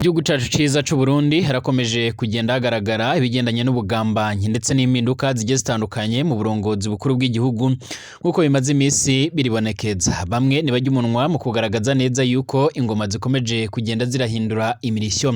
Igihugu cacu ciza c'Uburundi harakomeje kugenda hagaragara ibigendanye n'ubugambanyi ndetse n'impinduka zigiye zitandukanye mu burongozi bukuru bw'igihugu, nk'uko bimaze imisi biribonekeza. Bamwe ntibarya umunwa mu kugaragaza neza yuko ingoma zikomeje kugenda zirahindura imirishyo,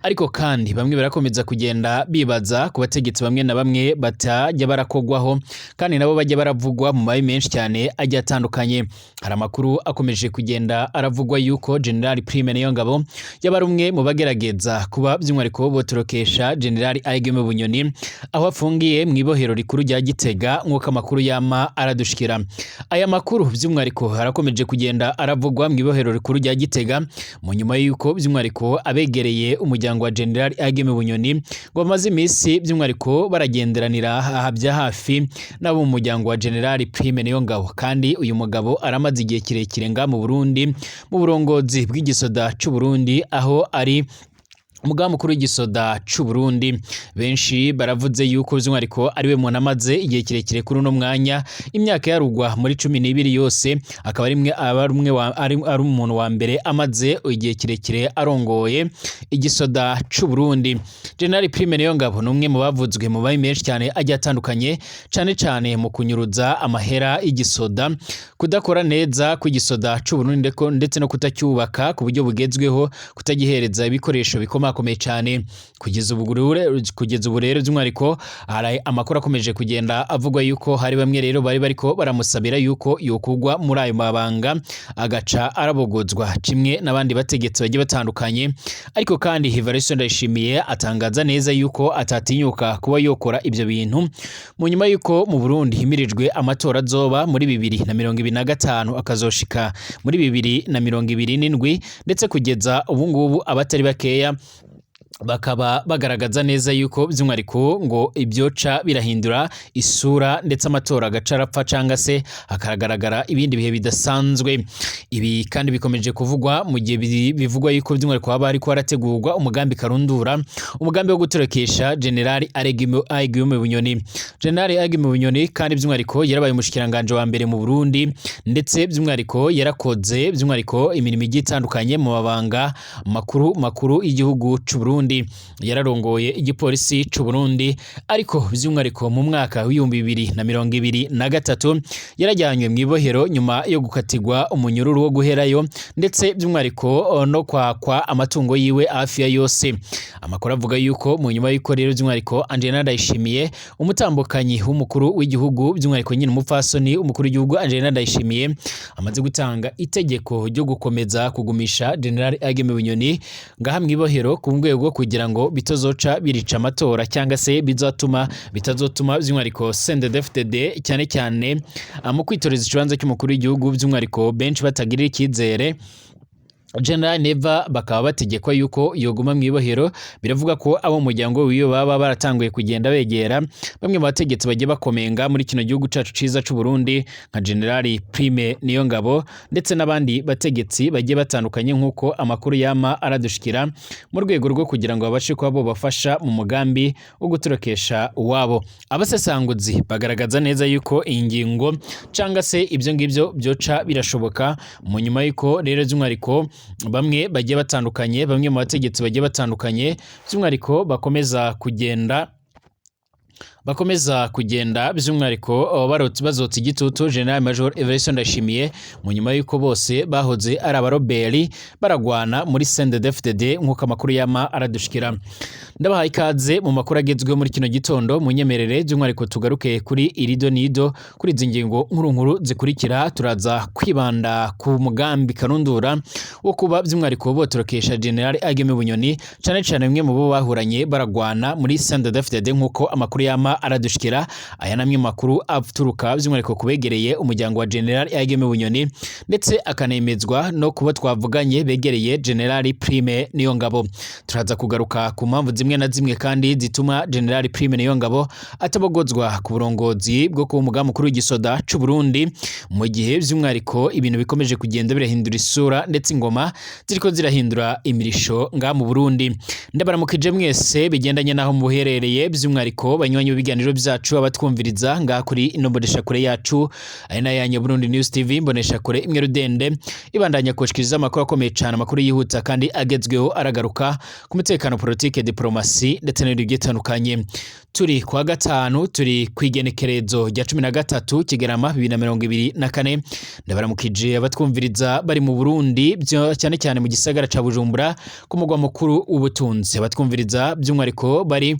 ariko kandi bamwe barakomeza kugenda bibaza ku bategetsi bamwe na bamwe batajya barakogwaho, kandi nabo bajya baravugwa mu mabi menshi cyane agiye atandukanye. Hari amakuru akomeje kugenda aravugwa yuko General Prime Niyongabo yaba ari umwe mu bagerageza kuba by'umwihariko botorokesha General Aigeme Bunyoni aho afungiye mu ibohero rikuru rya Gitega, nk'uko amakuru yama aradushikira. Aya makuru by'umwihariko arakomeje kugenda aravugwa mu ibohero rikuru rya Gitega mu nyuma y'uko by'umwihariko abegereye umuryango wa General Aigeme Bunyoni ngo bamaze iminsi by'umwihariko baragenderanira aha bya hafi n'abo mu muryango wa General Prime Niyongabo. Kandi uyu mugabo aramaze igihe kirekire nga mu Burundi mu burongozi bw'igisoda c'u Burundi, aho ari umugaba mukuru w'igisoda c'u Burundi. Benshi baravuze yuko by'umwihariko ariwe muntu amaze igihe kirekire kuri uno mwanya, imyaka yarugwa muri 12 yose, akaba ari mwe aba ari umwe ari umuntu wa mbere amaze igihe kirekire arongoye igisoda c'u Burundi. General Prime Niyongabo ni umwe mu bavuzwe mu mabi menshi cyane agiye atandukanye, cane cane mu kunyuruza amahera y'igisoda, kudakora neza kw'igisoda c'u Burundi ndetse no kutacyubaka ku buryo bugezweho, kutagihereza ibikoresho bikomakomeye cyane. Kugeza ubu rero by'umwihariko hari amakuru akomeje kugenda avugwa yuko hari bamwe rero bari bariko baramusabira yuko yokugwa muri ayo mabanga agaca arabogozwa kimwe n'abandi bategetsi bagiye batandukanye. Ariko kandi Evariste Ndayishimiye atangaza neza yuko atatinyuka kuba yokora ibyo bintu, mu nyuma yuko mu Burundi himirijwe amatora azoba muri 2025 akazoshika muri 2027, ndetse kugeza ubu ngubu abatari bakeya bakaba bagaragaza neza yuko by'umwihariko ngo ibyoca birahindura isura ndetse amatora agaca arapfa cyangwa se hakagaragara ibindi bihe bidasanzwe. Ibi kandi bikomeje kuvugwa mu gihe bivugwa yuko by'umwihariko haba hariko harategurwa umugambi karundura, umugambi wo gutorokesha General Aigime Bunyoni. General Aigime Bunyoni kandi by'umwihariko yarabaye umushikiranganje wa mbere mu Burundi, ndetse by'umwihariko yarakoze by'umwihariko imirimo igiye itandukanye mu mabanga makuru makuru y'igihugu c'u Burundi. Yararongoye igipolisi c'u Burundi, ariko by'umwihariko mu mwaka wa 2023 yarajyanywe mu ibohero nyuma yo gukatirwa umunyururu wo guherayo, ndetse by'umwihariko no kwakwa amatungo yiwe hafi ya yose. Amakuru avuga yuko mu nyuma y'uko rero by'umwihariko Angelina Ndayishimiye, umutambukanyi w'umukuru w'igihugu, by'umwihariko nyine umupfasoni umukuru w'igihugu Angelina Ndayishimiye, amaze gutanga itegeko ryo gukomeza kugumisha General Aigeme Bunyoni ngaha mu ibohero ku rwego kugira ngo bitazoca birica amatora cyangwa se bitazotuma by'umwihariko CNDD-FDD cyane cyane mu kwitoreza ikibanza cy'umukuru w'igihugu by'umwihariko benshi batagirira icyizere General Neva, bakaba bategekwa yuko yoguma mu ibohero. Biravuga ko abo mu muryango wiwe baba baratanguye kugenda begera bamwe mu bategetsi bagiye bakomenga muri kino gihugu cacu ciza c'u Burundi nka General Prime Niyongabo ndetse n'abandi bategetsi bagiye batandukanye, nk'uko amakuru yama aradushikira, mu rwego rwo kugira ngo babashe kuba bo bafasha mu mugambi wo gutorokesha uwabo. Abasesanguzi bagaragaza neza yuko iyi ngingo canga se ibyo ngibyo byoca birashoboka mu nyuma y'uko rero by'umwihariko bamwe bagiye batandukanye, bamwe mu bategetsi bagiye batandukanye by'umwihariko bakomeza kugenda by'umwihariko bazotsa igitutu General Major Evariste Ndayishimiye, mu nyuma y'uko bose bahoze ari abaroberi baragwana muri CNDD-FDD, nk'uko amakuru yama aradushikira. Ndabahaye ikaze mu makuru agezweho muri kino gitondo. Munyemerere by'umwihariko tugaruke kuri irido nido kuri izi ngingo nkuru nkuru zikurikira. Turaza kwibanda ku mugambi karundura wo kuba by'umwihariko botorokesha General Aigeme Bunyoni, cane cane bamwe mu bo bahuranye baragwana muri CNDD-FDD, nk'uko amakuru yama aradushikira. Aya namwe makuru aturuka by'umwihariko kubegereye umuryango wa General Aigeme Bunyoni, ndetse akanemezwa no kuba twavuganye begereye General Prime Niyongabo. Turaza kugaruka ku mpamvu zimwe na zimwe kandi zituma General Prime Niyongabo atabogozwa ku burongozi bwo kuba umugaba mukuru w'igisoda c'u Burundi, mu gihe by'umwihariko ibintu bikomeje kugenda birahindura isura ndetse ingoma ziriko zirahindura imirisho nga mu Burundi. Ndabaramukije mwese bigendanye naho muherereye, by'umwihariko banywanyi. b'ibiganiro byacu, abatwumviriza ngaha kuri ino mboneshakure yacu ari nayo yanyu Burundi News TV, mboneshakure imwe rudende ibandanya kushikiriza amakuru akomeye cyane, amakuru yihuta kandi agezweho, aragaruka ku mutekano, politike, diplomasi ndetse n'ibindi bigiye bitandukanye. Turi kuwa gatanu, turi ku igenekerezo rya 13 Kigarama 2024. Ndabaramukije abatwumviriza bari mu Burundi, cyane cyane mu gisagara ca Bujumbura ku mugwa mukuru w'ubutunzi, abatwumviriza by'umwihariko bari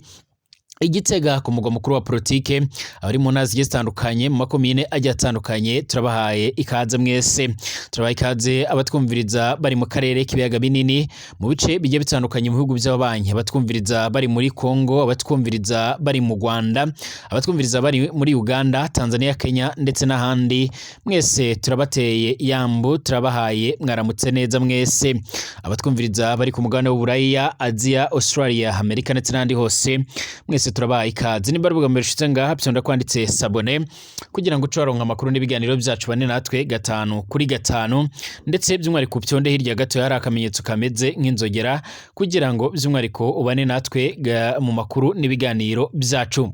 i Gitega ku mugwa mukuru wa politike, abari mu ntara zigiye zitandukanye, mu makomine agiye atandukanye, turabahaye ikaze mwese. Turabaha ikaze abatwumviriza bari mu karere k'ibiyaga binini, mu bice bigiye bitandukanye, mu bihugu by'ababanyi, abatwumviriza bari muri Kongo, abatwumviriza bari mu Rwanda, abatwumviriza bari muri Uganda, Tanzania, Kenya ndetse n'ahandi. Mwese turabateye yambu, turabahaye mwaramutse neza mwese. Abatwumviriza bari ku mugabane w'Uburaya, Aziya, Australia, Amerika ndetse n'ahandi hose, mwese turabahaye ikaze. Nimba ari ubwa mbere ushitse ngaha, fyonda kwanditse s'abonner kugira ngo uce waronka amakuru n'ibiganiro byacu, bane natwe gatanu kuri gatanu. Ndetse by'umwihariko upyonde hirya gato hari akamenyetso kameze nk'inzogera kugira ngo by'umwihariko ubane natwe mu makuru n'ibiganiro byacu.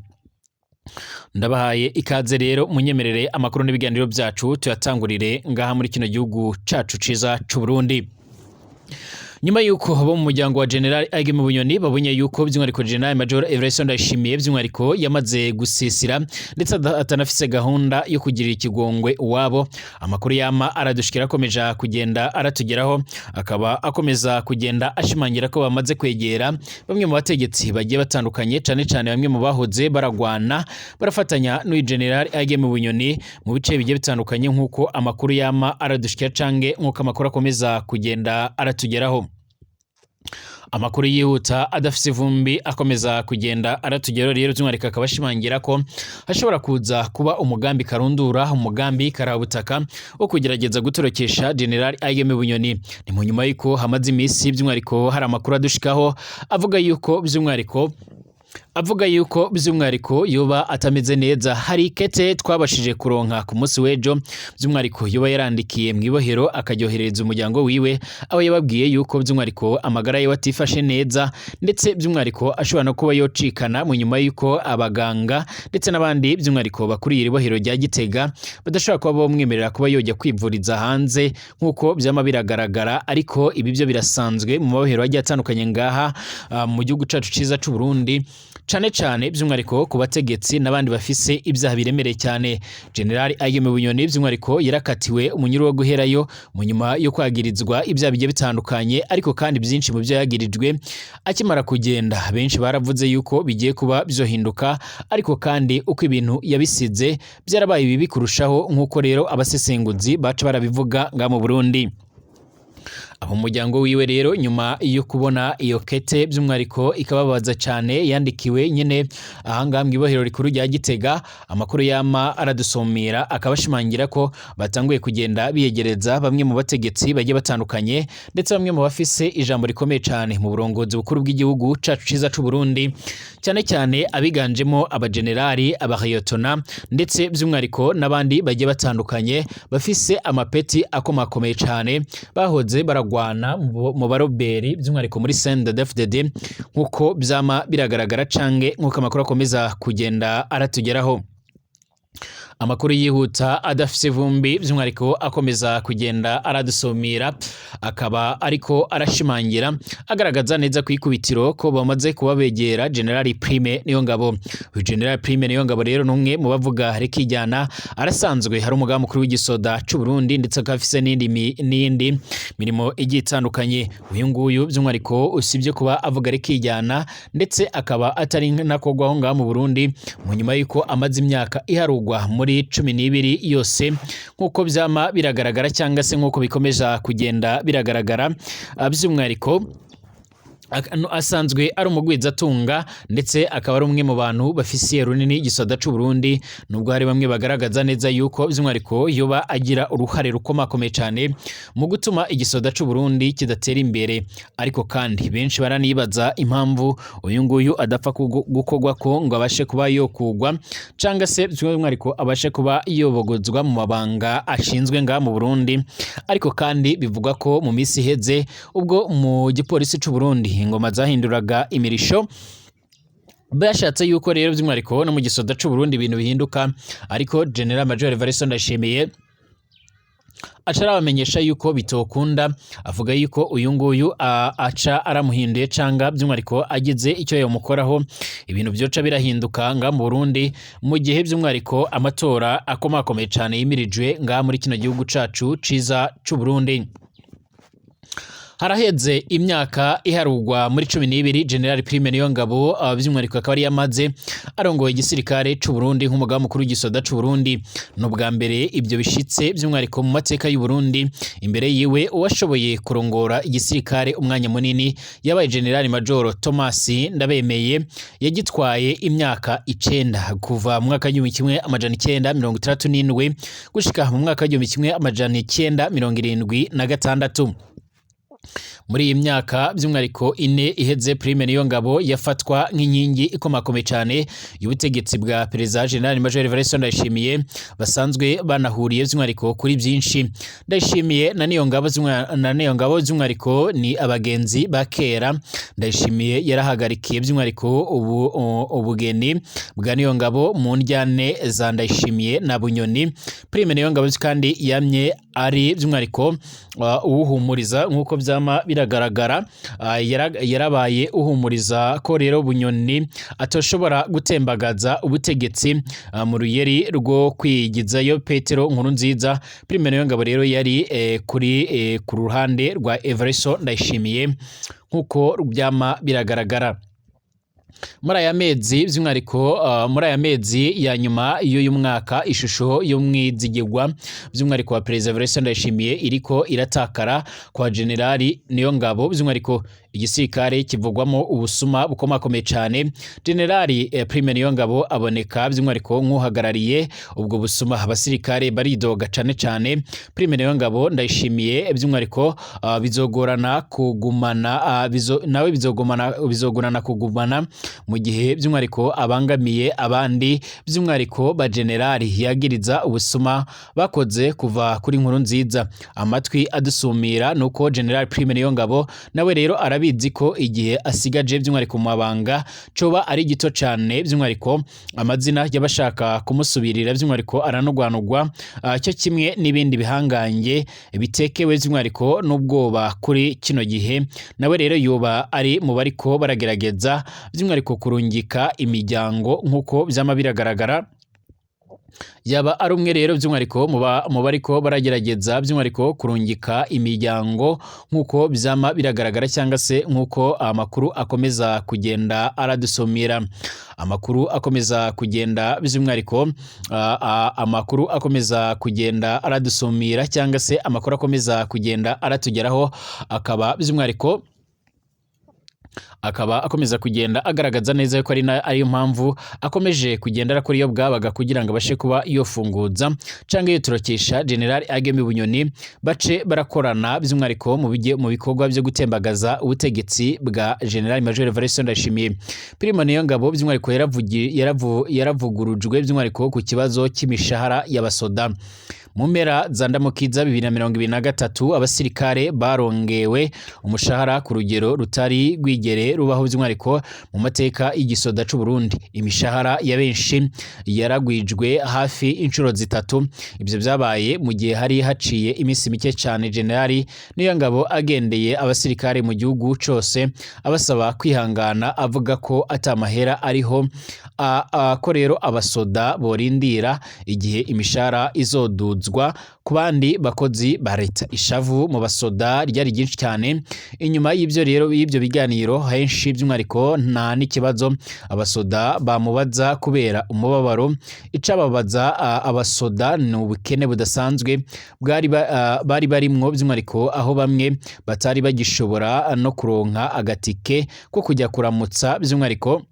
Ndabahaye ikaze rero, munyemerere amakuru n'ibiganiro byacu tuyatangurire ngaha muri kino gihugu cacu ciza c'u Burundi. Nyuma yuko bo mu muryango wa General Ageme Bunyoni babonye yuko by'umwihariko General Major Evariste Ndayishimiye by'umwihariko yamaze gusisira ndetse atanafise gahunda yo kugirira ikigongwe uwabo, amakuru yama aradushikira akomeje kugenda aratugeraho, akaba akomeza kugenda ashimangira ko bamaze kwegera bamwe mu bategetsi bagiye batandukanye, cane cane bamwe mu bahoze baragwana barafatanya n'uyu General Ageme Bunyoni mu bice bigiye bitandukanye, nk'uko amakuru yama aradushikira canke nk'uko amakuru akomeza kugenda aratugeraho. Amakuru yihuta adafise ivumbi akomeza kugenda aratugeraho rero by'umwihariko akaba ashimangira ko hashobora kuza kuba umugambi karundura, umugambi karabutaka wo kugerageza gutorokesha General Ageme Bunyoni. Ni mu nyuma y'uko hamaze iminsi by'umwihariko hari amakuru adushikaho avuga yuko by'umwihariko yoba atameze neza. Hari kete twabashije kuronka ku munsi w'ejo, by'umwihariko yoba yarandikiye mu ibohero akaryoherereza umuryango wiwe, aho yababwiye yuko by'umwihariko amagara yiwe atifashe neza, ndetse by'umwihariko ashobora no kuba yocikana mu nyuma y'uko abaganga ndetse n'abandi by'umwihariko bakuriye iri bohero rya Gitega badashobora kuba bamwemerera kuba yojya kwivuriza hanze nk'uko byama biragaragara. Ariko ibi byo birasanzwe mu mabohero agiye atandukanye ngaha mu gihugu cacu ciza c'u Burundi, cane cane by'umwihariko ku bategetsi n'abandi bafise ibyaha biremereye cyane. General Ageme Bunyoni by'umwihariko yarakatiwe umunyuru wo guherayo mu nyuma yo kwagirizwa ibyaha bigiye bitandukanye, ariko kandi byinshi mu byo yagirijwe akimara kugenda benshi baravuze yuko bigiye kuba byohinduka, ariko kandi uko ibintu yabisize byarabaye bibi kurushaho, nk'uko rero abasesenguzi baca barabivuga ngaha mu Burundi. Abo muryango wiwe rero, nyuma yo kubona iyo kete by'umwihariko ikababaza cyane, yandikiwe nyine ahangaha mu ibohero rikuru rya Gitega, amakuru yama aradusomera akaba ashimangira ko batanguye kugenda biyegereza bamwe mu bategetsi bagiye batandukanye, ndetse bamwe mu bafise ijambo rikomeye cyane mu burongozi bukuru bw'igihugu cacu ciza c'u Burundi, cyane cyane abiganjemo abagenerali, abariyotona ndetse by'umwihariko n'abandi bagiye batandukanye bafise amapeti akomakomeye cyane, bahoze baragwana mu baroberi, by'umwihariko muri CNDD-FDD, nk'uko byama biragaragara canke nk'uko amakuru akomeza kugenda aratugeraho. Amakuru yihuta adafise ivumbi by'umwihariko akomeza kugenda aradusomera akaba ariko arashimangira agaragaza neza ku ikubitiro ko bamaze kuba begera General Prime Niyongabo. Uyu General Prime Niyongabo rero n'umwe mu bavuga rikijyana, arasanzwe hari umugaba mukuru w'igisoda c'u Burundi, ndetse akaba afise n'iyindi mirimo igiye itandukanye. Uyu nguyu by'umwihariko usibye kuba avuga rikijyana, ndetse akaba atari nakogwaho ngaha mu Burundi, mu nyuma y'uko amaze imyaka iharugwa muri 12 yose, nk'uko byama biragaragara cyangwa se nk'uko bikomeza kugenda biragaragara, by'umwihariko asanzwe ari umugwizatunga, ndetse akaba ari umwe mu bantu bafisiye runini igisoda c'u Burundi, nubwo hari bamwe bagaragaza neza yuko by'umwihariko yoba agira uruhare rukomakomeye cyane mu gutuma igisoda c'u Burundi kidatera imbere. Ariko kandi benshi baranibaza impamvu uyu nguyu adapfa gukogwa ko ngo abashe kuba yokugwa, canga se by'umwihariko abashe kuba yobogozwa mu mabanga ashinzwe ngaha mu Burundi. Ariko kandi bivugwa ko mu minsi iheze, ubwo mu gipolisi c'u Burundi ingoma zahinduraga imirisho, Bashatse yuko rero by'umwihariko no mu gisoda c'u Burundi ibintu bihinduka, ariko General Major Evariste Ndayishimiye aca arabamenyesha yuko bitokunda. Avuga yuko uyu nguyu aca aramuhinduye canga by'umwihariko agize icyo yomukoraho, ibintu byoca birahinduka nga mu Burundi, mu gihe by'umwihariko amatora akomakomeye cane yimirijwe nga muri kino gihugu cacu ciza c'u Burundi. Haraheze imyaka iharugwa muri 12 General Prime Niyongabo, by'umwihariko akaba ari yamaze arongoye igisirikare c'u Burundi nk'umugaba mukuru w'igisoda c'u Burundi. Ni ubwa mbere ibyo bishitse by'umwihariko mu mateka y'u Burundi. Imbere yiwe, uwashoboye kurongora igisirikare umwanya munini yabaye General Major Thomas Ndabemeye, yagitwaye imyaka 9, kuva mu mwaka w'1967 gushika mu mwaka w'1976. Muri iyi myaka by'umwihariko 4 iheze, Prime Niyongabo yafatwa nk'inkingi ikomakomeye cyane y'ubutegetsi bwa Perezida General Major Evariste Ndayishimiye, basanzwe banahuriye by'umwihariko kuri byinshi. Ndayishimiye na Niyongabo by'umwihariko ni abagenzi ba kera. Ndayishimiye yarahagarikiye by'umwihariko ubu ubugeni bwa Niyongabo mu ndyane za Ndayishimiye na Bunyoni. Prime Niyongabo kandi yamye ari by'umwihariko uwuhumuriza, nk'uko byama biragaragara. Yarabaye uhumuriza ko rero Bunyoni atoshobora gutembagaza ubutegetsi mu ruyeri rwo kwigizayo Petero Nkurunziza. Prime Niyongabo rero yari kuri ku ruhande rwa Evariste Ndayishimiye, nk'uko byama biragaragara. Muri aya mezi by'umwihariko, muri aya mezi ya nyuma y'uyu mwaka, ishusho y'umwizigirwa by'umwihariko wa Perezida Evariste Ndayishimiye iriko iratakara kwa Generali Niyongabo. By'umwihariko igisirikare kivugwamo ubusuma bukomakomeye cyane. Generali Prime Niyongabo aboneka by'umwihariko nk'uhagarariye ubwo busuma. Abasirikare baridoga cane cane. Prime Niyongabo Ndayishimiye by'umwihariko bizogorana kugumana, nawe bizogorana kugumana mu gihe by'umwihariko abangamiye abandi, by'umwihariko ba generali yagiriza ubusuma bakoze kuva kuri Nkurunziza. Amatwi adusumira nuko General Prime Niyongabo nawe rero arabizi ko igihe asigaje by'umwihariko mu mabanga coba ari gito cane. By'umwihariko amazina y'abashaka kumusubirira by'umwihariko aranugwanugwa, cyo kimwe n'ibindi bihangange bitekewe by'umwihariko n'ubwoba kuri kino gihe. Nawe rero yoba ari mu bariko baragerageza by'umwihariko kurungika imiryango, nk'uko vyama biragaragara. Yaba ari umwe rero by'umwihariko mu bariko baragerageza by'umwihariko kurungika imiryango, nk'uko vyama biragaragara, cyangwa se nk'uko amakuru akomeza kugenda aradusomera. Amakuru akomeza kugenda by'umwihariko, amakuru akomeza kugenda aradusumira, cyangwa se amakuru akomeza kugenda aratugeraho, akaba by'umwihariko akaba akomeza kugenda agaragaza neza ko ari ariyo mpamvu akomeje kugenda arakora iyo bwabaga kugira ngo abashe kuba yofunguza cyangwa yotorokesha General Ageme Bunyoni, bace barakorana by'umwihariko mu bikorwa byo gutembagaza ubutegetsi bwa General Major Evariste Ndayishimiye. Prime Niyongabo by'umwihariko yaravugurujwe by'umwihariko ku kibazo cy'imishahara y'abasoda. Mu mpera za Ndamukiza 2023, abasirikare barongewe umushahara ku rugero rutari rwigere rubaho by'umwihariko mu mateka y'igisoda c'u Burundi. Imishahara ya benshi yaragwijwe hafi inshuro zitatu. Ibyo byabaye mu gihe hari haciye iminsi mike cyane Generali Niyongabo agendeye abasirikare mu gihugu cose, abasaba kwihangana, avuga ko atamahera ariho, ko rero abasoda borindira igihe imishahara izoduzwa ku bandi bakozi ba leta. Ishavu mu basoda ryari ryinshi cyane. Inyuma y'ibyo rero, y'ibyo biganiro, henshi by'umwihariko nta n'ikibazo abasoda bamubaza kubera umubabaro. Icababaza abasoda ni ubukene budasanzwe bari barimwo by'umwihariko, aho bamwe batari bagishobora no kuronka agatike ko kujya kuramutsa by'umwihariko.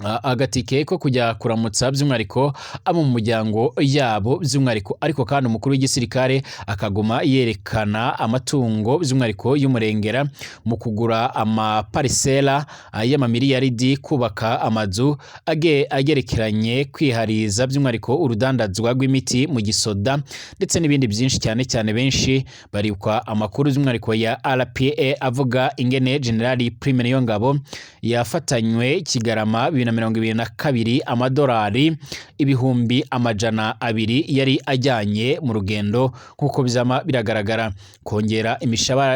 Agatike ko kujya kuramutsa by'umwihariko abo mu muryango yabo by'umwihariko. Ariko kandi umukuru w'igisirikare akaguma yerekana amatungo by'umwihariko y'umurengera mu kugura amaparisera y'amamiliyaridi, kubaka amazu agerekeranye, kwihariza by'umwihariko urudandazwa rw'imiti mu gisoda ndetse n'ibindi byinshi cyane cyane. Benshi barikwa amakuru by'umwihariko ya RPA avuga ingene General Prime Niyongabo yafatanywe Kigarama 2022 amadolari 200,000 yari ajyanye mu rugendo. Nk'uko byama biragaragara, kongera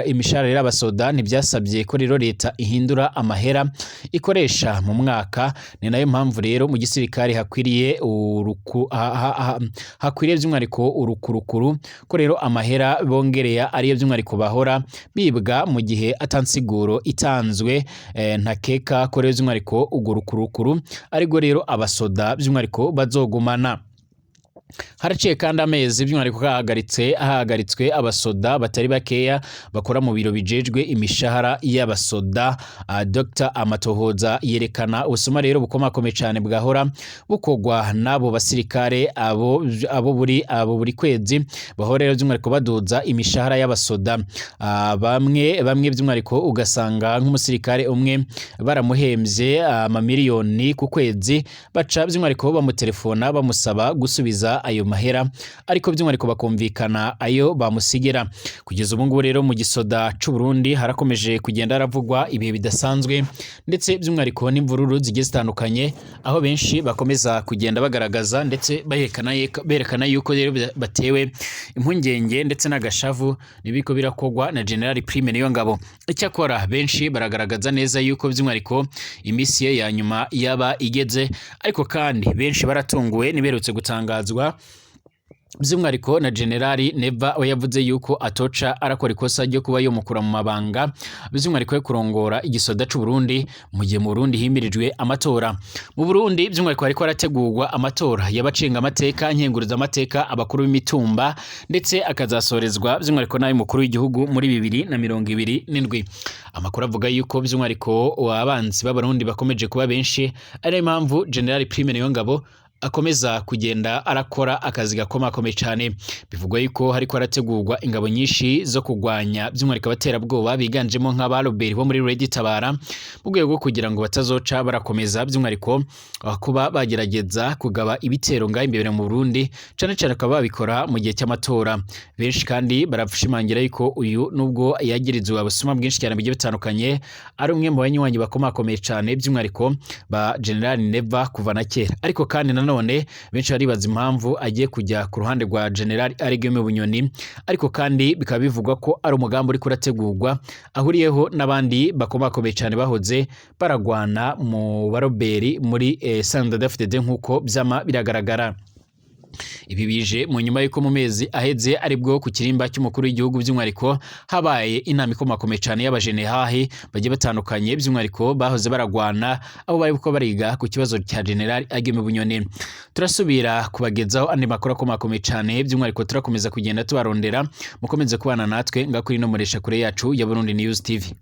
imishahara y'abasoda ntibyasabye ko rero leta ihindura amahera ikoresha mu mwaka. Ni nayo mpamvu rero mu gisirikare hakwiriye hakwiriye by'umwihariko urukurukuru ko rero amahera bongereye ariyo by'umwihariko bahora bibwa mu gihe atansiguro itanzwe. Ntakeka ko rero by'umwihariko urwo rukurukuru ariko rero abasoda by'umwihariko bazogumana. Haraciye kandi amezi by'umwihariko hahagaritswe abasoda batari bakeya bakora mu biro bijejwe imishahara y'abasoda. Dr Amatohoza yerekana ubusuma rero bukomakomeye cyane bwahora bukogwa n'abo basirikare abo buri kwezi bahora rero by'umwihariko baduza imishahara y'abasoda. Bamwe bamwe by'umwihariko ugasanga nk'umusirikare umwe baramuhembye amamiliyoni ku kwezi, baca by'umwihariko bamutelefona bamusaba gusubiza ayo mahera, ariko by'umwihariko bakumvikana ayo bamusigira. Kugeza ubu ngubu rero mu gisoda c'u Burundi harakomeje kugenda haravugwa ibihe bidasanzwe ndetse by'umwihariko n'imvururu zigiye zitandukanye, aho benshi bakomeza kugenda bagaragaza ndetse berekana yuko rero batewe impungenge ndetse n'agashavu n'ibiko birakogwa na General Prime Niyongabo. Icyakora benshi baragaragaza neza yuko by'umwihariko iminsi ye ya nyuma yaba igeze. Ariko kandi benshi baratunguwe niberutse gutangazwa by'umwihariko na Generali Neva, we yavuze yuko atoca arakora ikosa ryo kuba yomukura mu mabanga by'umwihariko yo kurongora igisoda c'u Burundi mu gihe mu Burundi himirijwe amatora. Mu Burundi by'umwihariko hariko harategurwa amatora y'abacenga amateka, nkenguriza amateka, abakuru b'imitumba, ndetse akazasorezwa by'umwihariko n'ay'umukuru w'igihugu muri 2027. Amakuru avuga yuko by'umwihariko abanzi b'Abarundi bakomeje kuba benshi, ari nayo mpamvu General Prime Niyongabo akomeza kugenda arakora akazi gakomakomeye cyane. Bivugwa yuko hariko harategurwa ingabo nyinshi zo kurwanya by'umwihariko abaterabwoba biganjemo nk'aba Robert bo muri Red Tabara, mu rwego rwo kugira ngo batazoca barakomeza by'umwihariko kuba bagerageza kugaba ibitero ngaho imbere mu Burundi, cane cane bakaba babikora mu gihe cy'amatora. Benshi kandi barashimangira yuko uyu, nubwo yagirizwa ubusuma bwinshi cyane bugiye butandukanye, ari umwe mu banywanyi bakomakomeye cyane by'umwihariko ba General Neva kuva na kera. Ariko kandi nanone benshi baribaza impamvu agiye kujya ku ruhande rwa General Arigeme Bunyoni. Ariko kandi bikaba bivugwa ko ari umugambi uriko urategurwa ahuriyeho n'abandi bakomakomeye cyane bahoze baragwana mu baroberi muri CNDD-FDD, nk'uko vyama biragaragara. Ibi bije mu nyuma y'uko mu mezi aheze aribwo ku kirimba cy'umukuru w'igihugu by'umwihariko habaye inama ikomakomeye cyane y'abajenerali bagiye batandukanye by'umwihariko bahoze baragwana, abo bari ko bariga ku kibazo cya General Ageme Bunyoni. Turasubira kubagezaho andi makuru akomakomeye cyane by'umwihariko, turakomeza kugenda tubarondera. Mukomeze kubana natwe nga kuri no muresha kure yacu ya Burundi News TV.